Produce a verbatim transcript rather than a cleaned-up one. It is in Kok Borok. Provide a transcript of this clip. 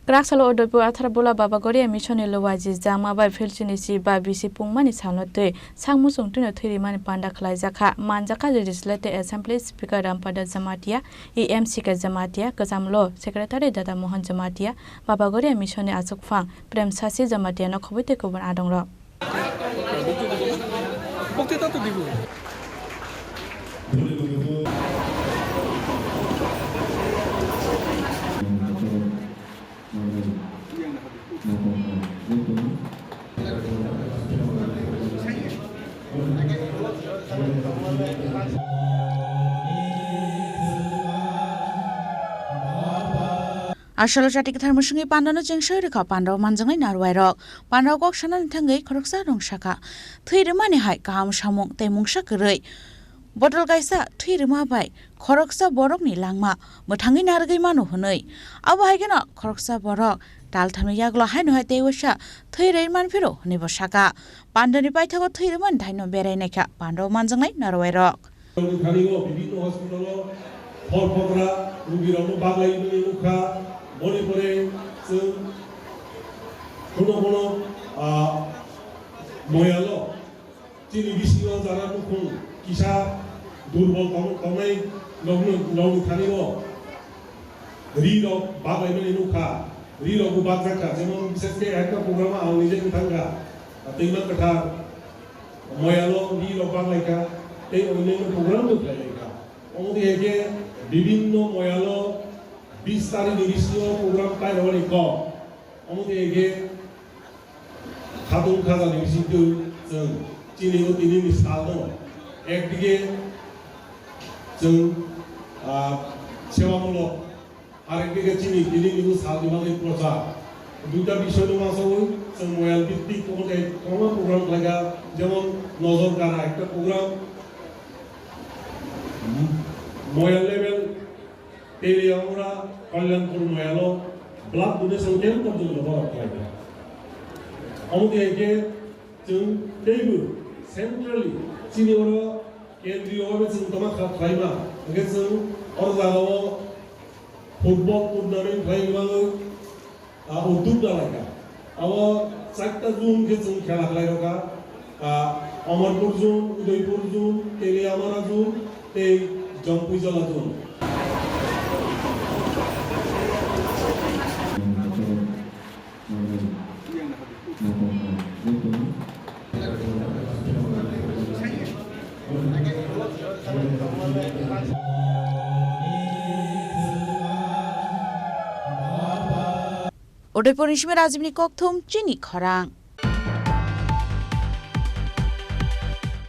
Kwrak salo Udaipur Atharbola Baba Goria Mission ni luwaji jangma bai philchini si ba bisi pungmani salno twi sak muchung twino thwi rimani panda khwlaijakha. Manjakha Legislative Assembly Speaker Rampada Jamatia, E M C K Jamatia, Kwcham Law Secretary Dada Mohan Jamatia, Baba Goria Mission ni achukphang Prem Sasi Jamatia no khobwi tei kubun adongrok. Asalo chati kwthar mwswngwi pandano chengsa rwkha, pandao manjaknai narwai rok. Pandao kok sanani thangwi khoroksa rong sakha, thwi rwmani hai kaham samung tei mungsa kwrwi. Botol kaisa thwi rwma bai khoroksa borokni langma mwthangwi narwgwi mano hwnwi. Abo hai kheno khoroksa borok talthamni yagulo haino hai tei waisa thwi rwi manphiro hwnwi bo sakha. Pandani paithago thwi rwmani thaino berai naikha pandao manjaknai narwai rok. Thani o bibhinno hospital o phor phokra rugirokno baglai mani nukha. Boni pore chwng kheno bono, ah, moyalo chini bisingo jara nukhung kisa durbol tong-, tongnai nokno, nokni thani o ri rok baglai mani nukha. Ri rok bo bakjakha, jemon bishesh khe ekta program ang nije thangkha, Twima Kwthar. Moyalo ri rok bak lai kha, tei onyaino program bo khlai lai kha. Omo twi hai khe bibhinno moyalo bis tarikni bisingo program khlai rwmani kok. Omo twi hai khe khatung khajani bisingtwi chwng chini o tinini salno ekdige chwng, ah, sebamulok, arekdige chini tinini o salni bagwi prochar. Duita bisoino uansugwi chwng moyal bittik tongthai kwbangma program khlaikha, jemon Nojor Kara ekta program, moyal level Teliamura Kalyanpur moyalo blood donation camp porjonto borok khlaikha. Omo twi hai khe chwng teibo centrally chini oro kendriyo bhabe chwng tama kha khlaima, hwnkhe chwng oro jagao football tournament khlai mano, ah, uddog da lai kha. Abo charta zone khe chwng khela khlai rw kha. Ah, Amarpur zone, Udaipur zone, Teliamura zone, tei Jampuijala zone. Udaipur ni simi Rajibni kokthum chini khorang.